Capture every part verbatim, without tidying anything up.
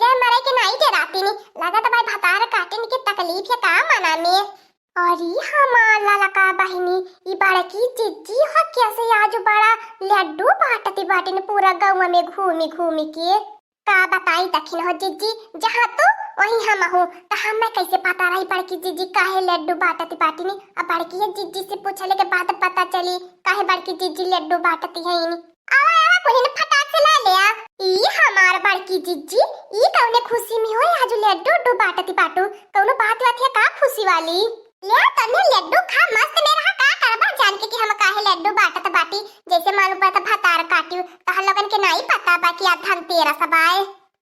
डर मरे के नाई डेरातिनी, लागत बाय भतार काटिन के तकलीफ है का मना में। अरे हमार ललका बहिनी, ई बड़की जिज्जी हो कैसे आज बड़ा लड्डू बांटती बाटिन पूरा गाँव में घूमी घूमी के। का बताई दखिन हो जिज्जी, जहाँ तू वहीं हम हूँ, त हमें कैसे पता रही बड़की जिज्जी काहे लड्डू बांटती बाटिनी? अब बड़की जिज्जी से पूछले के बाद पता चली काहे बड़की जिज्जी लड्डू बांटती है इनी। आवा, आवा, कुलिन फटाक से ला ले आ। ई हमार बड़की जिज्जी, ई कौने खुशी में होए आज लड्डू उड्डू बांटती बाटू? कौनो बात बात है का खुशी वाली? ले आ तन्ने लड्डू खा, मस्त में रहा, का करबा जान के कि हम काहे लड्डू बांटत बाटी? जैसे मालूम पड़त भतार काटियो, तहर लोगन के नाई पता बा कि आज धनतेरस बाय।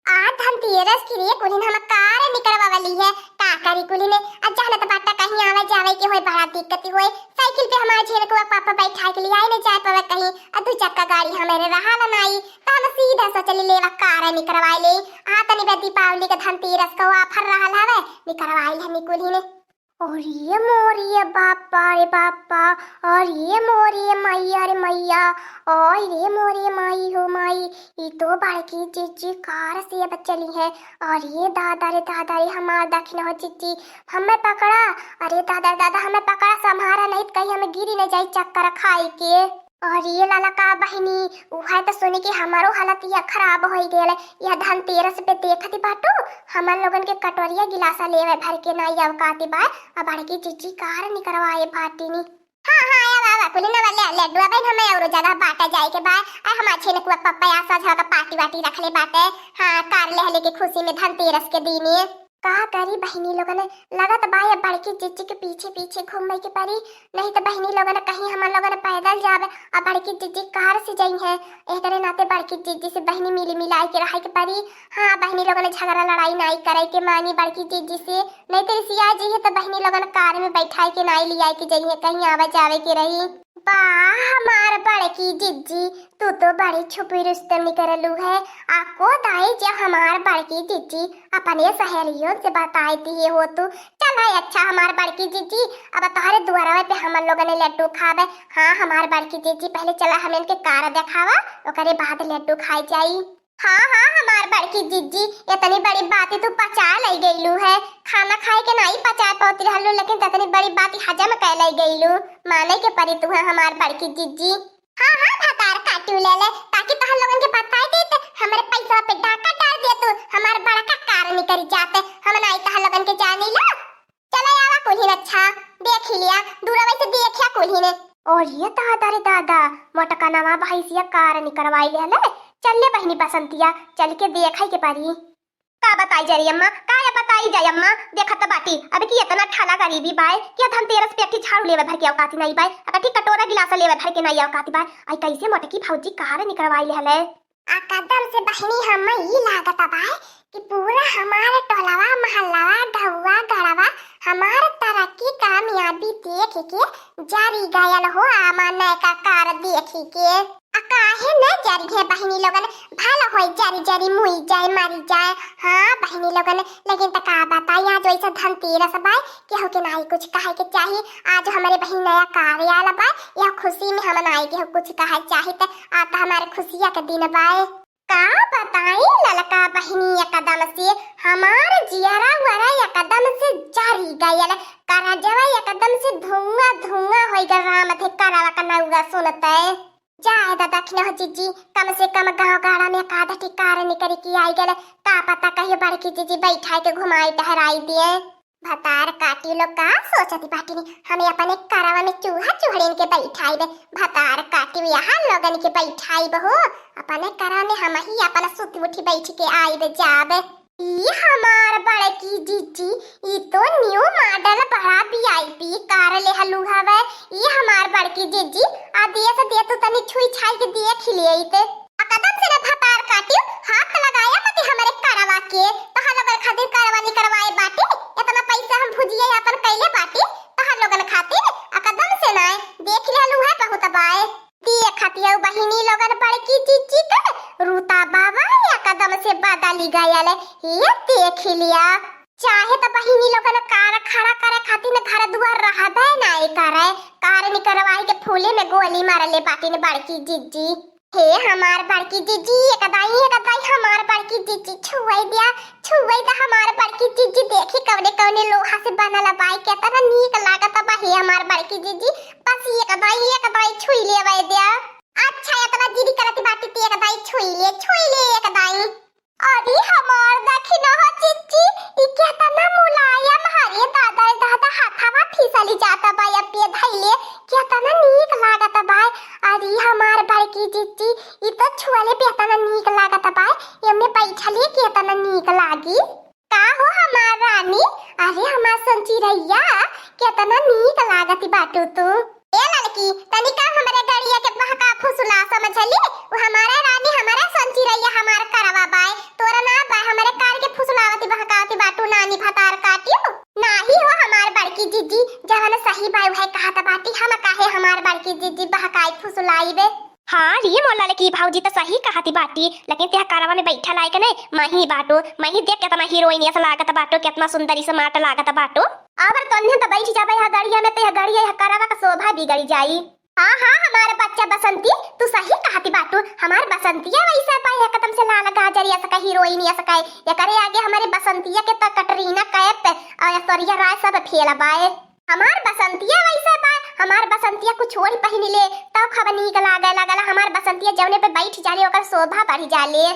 आज धनतेरस के लिए कुलिन हम कार निकरवा वाली है, का करी कुलिन? अब जानत बाटा कहीं आवे जावे के होए, बड़ा दिक्कत होए। साइकिल पे हमारे झेलकुआ पापा बैठा के लिए आए न जाए पावे कहीं, अब दू चक्का गाड़ी हमारे रहा ला नाई, तो हम सीधा सोचली लेवा कार निकरवाए ले। आ तनी बे दीपावली के धनतेरस का ऑफर रहल हवे, निकरवाए ले हमी कुलिन। अरे मोरे बापा रे बापा, अरे मोरे मैया रे मैया, अरे मोरे माई हो माई, ई तो बड़की जिज्जी कार से अब चली है। अरे दादा रे दादा रे, हमार दखिन हो जिज्जी, हमें पकड़ा। अरे दादा रे दादा, हमें पकड़ा, संभारा नहीं तो कहीं हम गिरी न जाई चक्कर खाई के। अरे ललका बहिनी, उहे त सुनी कि हमारो हालत यह खराब होई गेल। यह धनतेरस पे देखत बाटू, हमन लोगन के कटोरिया गिलासा लेवे भर के नाई अवकाती बा, अब बड़की जिज्जी कार निकरवाए बाटिनी। हाँ, हाँ, आवा, आवा, कुलिन आवा, ले, लड्डुआ बहिन, हमें औरो जगह बाटा जाए के बा। आ हमार छेनकुआ पप्पा या सजवा का पार्टी वार्टी रखले बाटे। हाँ, कार लेहले के खुशी में धनतेरस के दिने। का करी बहिनी लोगन, लगत बा ये बड़की जिज्जी के पीछे पीछे घूमे के पड़ी, नहीं तो बहिनी लोगन कहीं हमन लोगन पैदल जाब और बड़की जिज्जी कार से जाई है। एकरे नाते बड़की जिज्जी से बहिनी मिली मिलाई के रहे के पड़ी। हाँ बहिनी लोगन झगड़ा लड़ाई नाई करे के मानी बड़की जिज्जी से, नहीं तो रिसिया जी है तो बहिनी लोगन कार में बैठाए के नाई लियाए के जाई है, कहीं आवे जावे के रही। वाह हमार बड़की जिज्जी, तू तो बड़ी छुपी रुस्तम निकरलू है। आको दाई जे हमार बड़की जिज्जी अपने सहेलियों से बताई दिए हो तू। चल है अच्छा हमार बड़की जिज्जी, अब तोहरे दुआरवे पे हमन लोगन ने लड्डू खावे। हाँ हमार बड़की जिज्जी, पहले चला हम इनके कार देखावा, ओकरे बाद लड्डू खाए जाई। हाँ, हाँ, हमार बड़की जिज्जी, इतनी बड़ी बात तू पचा लई गईलू है। खाना खाए के नाई पचा पाती रहलू, लेकिन इतनी बड़ी बात हजम कर लई गईलू। माने के परी तू है हमार बड़की जिज्जी। हाँ, हाँ, भतार काटू ले ले, ताकि तहर लोगन के बताई दे त हमरे पैसा पे डाका डाल दे तू। हमार बड़का कार निकल जाते, हम नाई तहर लोगन के जानी ला। चले आवा कुल्हिन, अच्छा, देख ही लिया, दूरवे से देखिया कुल्हिन। और ये दादा रे दादा, मोटकनवा भैंसिया कार निकरवाई ले हले। चल ले बहिनी बसंतिया, चल के देखे के परी। का बताई जाए रे अम्मा, का या बताई जाए अम्मा, देखत बाटी अब कि इतना ठाला गरीबी बाय कि धनतेरस पे अठी झाड़ू लेवे भर के औकाती नहीं बाय, अकठी कटोरा गिलास लेवे भर के नहीं औकाती बाय। आई कैसे मोटकी भौजी कार निकरवाई ले हले। आ कदम से बहिनी, हम्मे ई लागत बा कि पूरा हमार टोलवा, महलवा, ढौआ, गढ़वा, हमार तरक्की कामयाबी देख के जरी गयल हो, आमा नयका कार देख के। आ काहे न जरी है बहिनी लोगन, भला होई जरी जरी मुई जाए, मरी जाए। हाँ बहिनी लोगन, लेकिन त का बताई, आज वैसा धनतेरस बाय, केहू के नाई कुछ कहे के चाही। आज हमरे बहिन नया कार आल बा, यह खुशी में हम नाई केहू कुछ कहे चाही, त आज त हमारे खुशिया के दिन बाय। का बताई ललका बहिनी, एकदम से हमार जियरा वरा एकदम से जरी गयल, करजवा एकदम से धुआं धुआं होई गल राम थे करवा का नौगा सुनते। जाए दा दखिन हो जिज्जी, कम से कम गाँव गाड़ा में एक आध ठी कार निकरी के आई गल, का पता कहियो बड़की जिज्जी बैठाई के घुमाई टहराई दिए। भतार काटी लोग का सोचती बाटिन, हमें अपने करवा में चूहा चूहड़िन के बैठाई दे। भतार काटी यहाँ लोगन के बैठाई बहो, अपने करवा में हम ही अपना सुत उठी बैठ के आई दे जाब। ई हमार बड़की जिज्जी, ई तो न्यू मॉडल बड़ा वीआईपी कार ले हलू हवे। ई हमार बड़की जिज्जी, आ दिए से दिए तू तनी छुई छाई के देख ही ले आईते। आ कदम से न भतार काटियो, हाथ लगाया मत हमरे करवा के। तोहर लोगन खातिर करवा निकरवाए बाटी, इतना पैसा हम भुजिया अपन कैले बाटी तोहर लोगन खातिर। आ कदम से ना, देख लेलू है बहुत बाय। देखत हऊ बहिनी लोगन बड़की जिज्जी के रूता बाबा या कदम से बदली गयल, ये देख लिया। चाहे त बहिनी लोगन कार खड़ा करे खातिर घर दुआर रहबे नाय करे, कार निकरवाई के फूले में गोली मारले बाटिन बड़की जिज्जी। हे हमार बड़की जीजी, एक दाई, एक दाई, हमार बड़की जीजी, छुआई द्या, छुआई द्या हमार बड़की जीजी। देखी कवने कवने लोहा से बनल बाय, केतना नीक लागत बा हे हमार बड़की जीजी। बस एक दाई, एक दाई छुई लेवै द्या। अच्छा, एतना जिद करत बाटी त एक दाई छुई ले, छुई ले एक दाई। अरे हमार देखी न हो जीजी, ई केतना मुलायम हरे दादा रे दादा, हाथवा फिसली जात बा, अब पे धइले केतना नीक लागत बा। अरे हमार बड़की जीजी, ई त छुअले पे एतना नीक लागत बा, एमे बैठले केतना नीक लागी। का हो हमार रानी, अरे हमार संचिरैया, केतना नीक लागत बाटू तू। ए ललकी, तनिका हमरे गड़िया के बहका फुसुला समझली, उ हमारे रानी, हमारे संचिरैया, हमार करवा बाय, तोरा ना बाय, हमरे कार के फुसुलावती बहकावती बाटू नानी भतार काटियो। नाही हो हमार बड़की जीजी, जवन सही बाय उहे कहत बाटी, हम काहे हमार बड़की जीजी बहकाई फुसुलाई बे। हाँ रे मोर ललकी भौजी त सही कहती बाटी, लेकिन तेह करवा में बैठल आए के नहीं, मही बाटो, मही देख केतना हीरोइन ऐसा लागत बाटो, केतना सुंदर smart लागत बाटो। अबर तोन्हन त बैठ जाबे यहाँ गड़िया में, त यह गड़िया यह करवा का शोभा बिगड़ जाई। हाँ हाँ हमार बच्चा बसंती, तू सही कहती बाटू, हमार बसंतिया वैसा पाए एकदम से लाल गाजर ऐसा का हीरोइन ऐसा का, एकरे आगे हमारे बसंतिया के त कटरीना कैफ और ऐश्वर्या राय सब फेल बाए। हमार बसंतिया वैसे बा, हमार बसंतिया कुछ ओढ़ पहिन ले, तब खब नीक लागे लगल। हमार बसंतिया जौने पे बैठ जाले, ओकर शोभा बढ़ जाले।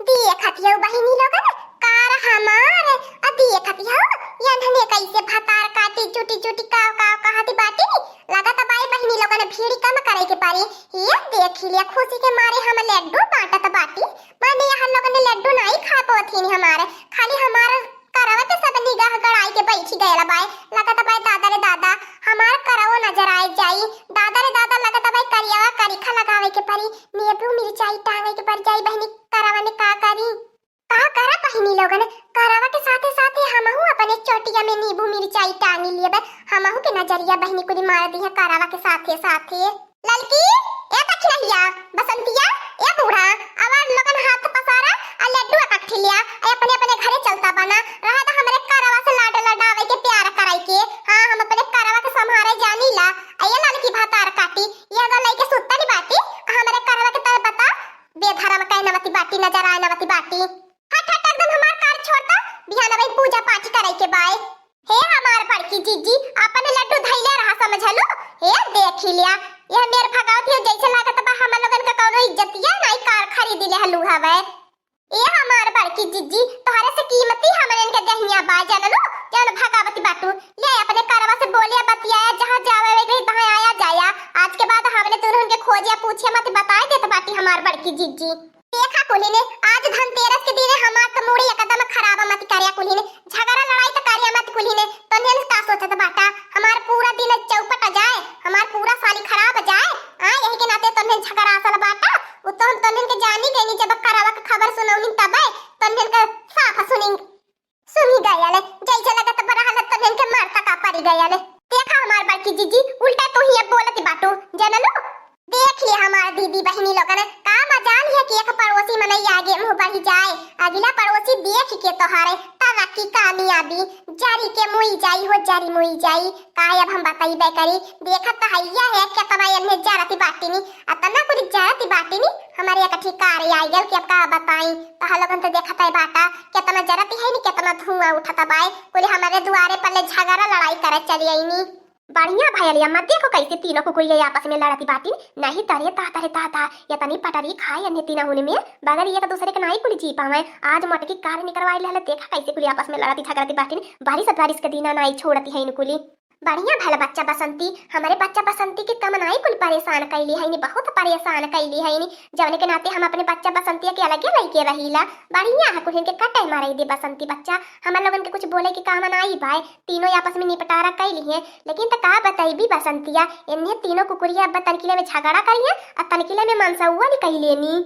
देखत हौ बहिनी लोगन, कार हमार, आ देखत हौ, यन्हने कैसे भतार काटी, चुटी चुटी काव काव कहत बाटी। लगत बाई बहिनी लोगन, भीड़ कम करे के पड़ी। ये देखी ले, खुशी के मारे हम लड्डू बांटत बाटी। माने यहाँ लोगन लड्डू नाई खा पवथिन हमार, खाली हमार करवा के सब निगाह गड़ाई के बैठी गयल बाय। लगत बाय दादा रे दादा, हमार करवो नजर आए जाई। दादा रे दादा, लगत बाय करियावा करिखा लगावे के परी, नींबू मिरचाई टांगे के पड़ जाई। बहिनी, करवा में का करी? का करा बहिनी लोगन, करवा के साथे साथे हमहू अपने चोटिया में नींबू मिरचाई टांगी लेबे। हमहू के नजरिया बहिनी कुली मार दिया करवा के साथे साथे। ललकी, ए दखिनहिया, बसंतिया, ए बूढ़ा, आवा लोगन हाथ पसारा, आ लड्डू एक ठे लिया, आ अपने अपने घरे चलता बना। रहा त हमरे करवा से लाड लडावे के, प्यार कराई के। हाँ, हम अपने करवा के संभारे जानी ला। आ ये ललकी भतार काटी, ये अगर लइके सुतल बाटी, आ हमरे करवा के तरफ बता, बेधरम कहे नवती बाटी, नजर आए नवती बाटी। हट हट, एकदम हमार कार छोड़ता, बिहान अबे पूजा पाठ करे के बाय। हे हमार बड़की जीजी, आपन लड्डू धइले रहा समझलू। हे देखी लिया, यह मेर भगावत है, जैसे लागत बा हम लोगन का कौनो इज्जतिया नाई, कार खरीद ले हलू हवे। ए हमार बड़की जीजी, तोहरे से कीमती हमन इनके दहिया बा, जानलू, जौन भगावत बाटू। ले अपने करवा से बोलिया बतियाया, जहाँ जावे वे गई तहाँ आया जाया। आज के बाद हमने तुरहन के खोजिया पूछे मत, बताए देत बाटी हमार बड़की जीजी। देखा कुल्हिने, आज धनतेरस के दिने हमार त मूड़ी एकदम खराब मत करिया कुल्हिने, झगड़ा लड़ाई त करिया मत कुल्हिने। तन्हन का सोचत बाटा, हमार पूरा दिन चौपट जाए, हमार पूरा साली खराब जाए। आ, यही के नाते तन्हन झगड़ा असल बाटा। उ तो हम तन्हन के जानी गईनी, जब करवा के खबर सुनौनी तबे तन्हन के साफ सुनी, सुनी गयल, जैसे लगत बा रहल तन्हन के मरता का परी गयल। देखा हमार बड़की जीजी, उल्टा तू ही अब बोलत बाटू, जानलू। देख ले हमार दीदी बहिनी लोगन, का मजाल है कि एक पड़ोसी मनई आगे मुँह बढ़ी जाए, अगिला पड़ोसी देख के तोहरे तरक्की कामयाबी जरी के मुई जाई हो, जरी मुई जाई। काहे अब हम बताइबे करी, देखत त हइया है केतना एन्हे जरती बाटिनी, अतना कुछ जरती बाटिनी, हमारे एक ठिकारे आई गल कि अब का बताई। तोहर लोगन त देखत है बाटा, केतना जरती है नी, केतना धुआं उठत बाय, कुल हमारे दुआरे पर ले झगड़ा लड़ाई करे चली आईनी। बढ़िया भयल अम्मा, देखो कैसे तीनों कुकुरिया आपस में लड़ती बाटिन। नहीं तरे ता तरे ता ता, इतनी पटरी खाए अन्य तीनहुन में, बगैर एक दूसरे के नाई कुली जी पावे। आज मोटकी कार निकरवाई लेले, देखा कैसे कुली आपस में लड़ती झगड़ती बाटिन। बारिश बारिश के दिना नाई छोड़ती है इन कुली। बढ़िया भल बच्चा बसंती, हमारे बच्चा बसंती के कम नाई कुल परेशान कैली है नी, बहुत परेशान कैली है नी। जवने के नाते हम अपने बच्चा बसंतिया के अलगे लइके रहीला। बढ़िया है कुल इनके कटे मारे दे बसंती बच्चा, हमार लोगन के कुछ बोले के काम नाई बाय। तीनों आपस में निपटारा कई लिहे, लेकिन त का बतैबी बसंतिया, इन्हें तीनों कुकुरिया अब तनकिले में झगड़ा करिहे, आ तनकिले में मनसौआ निकल लेनी।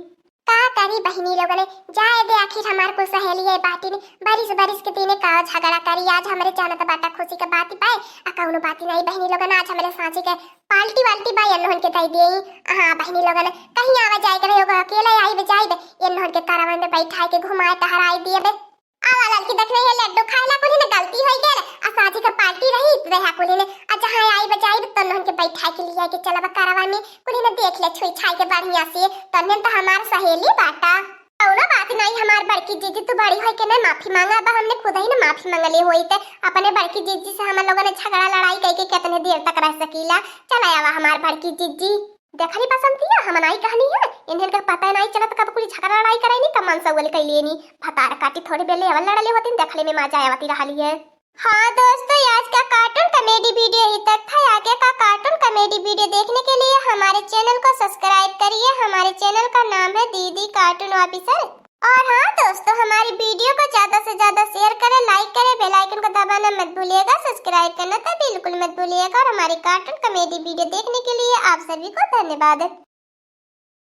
का करी बहिनी लोगन, जाए दे, आखिर हमार कुल सहेली है बाटिन, बारिश बारिश के दिने का झगड़ा करी। आज हमरे जानत बाटा खुशी के बात पाए, आ कौनो बात नहीं बहिनी लोगन, आज हमरे साँझी के पार्टी वाल्टी बा, एन्होन के दे दिए। हाँ बहिनी लोगन, कहीं आवे जाए के नहीं होगा, अकेले आइबे जाइबे, एन्होन के करवन में बैठाए के घुमाए टहराए दिए बे। आवा ललकी, देखने ये लड्डू खाइला कुली ने गलती होई गेल, आ साझी के पार्टी रही, रहा कुली ने, आ जहाँ आई बजाई तो नहन के बैठा के लिया के चलब करवा में, कुल न देख ले छुई छाई के बढ़िया से, तन्ने तो हमार सहेली बाटा। कौनो बात नहीं, हमार बड़की जीजी, तू बड़ी होई के ना माफी मांगा, अब हमने खुद ही ना माफी मांगले होई ते अपने बड़की जीजी से हम लोगन ने झगड़ा लड़ाई कई के कितने देर तक रह सकीला। चला आवा हमार बड़की जीजी। देखली बसंतिया, हम नाई कहनी है, इन्हन का पता नहीं चलत कब कुल झगड़ा लड़ाई कराई नी, कब मनसौल कई लेनी। भतार काटी थोड़ी बेले अवल लड़ले होती, देखले में मजा आवती रहली है। हाँ दोस्तों, आज का कार्टून कॉमेडी वीडियो यहीं तक था। आगे का कार्टून कॉमेडी वीडियो देखने के लिए हमारे चैनल को सब्सक्राइब करिए। हमारे चैनल का नाम है दीदी कार्टून ऑफिसर। और हाँ दोस्तों, हमारी वीडियो को ज्यादा से ज्यादा शेयर करें, लाइक करें, बेल आइकन को दबाना मत भूलिएगा, सब्सक्राइब करना तो बिल्कुल मत भूलिएगा। और हमारी कार्टून कॉमेडी वीडियो देखने के लिए आप सभी को धन्यवाद।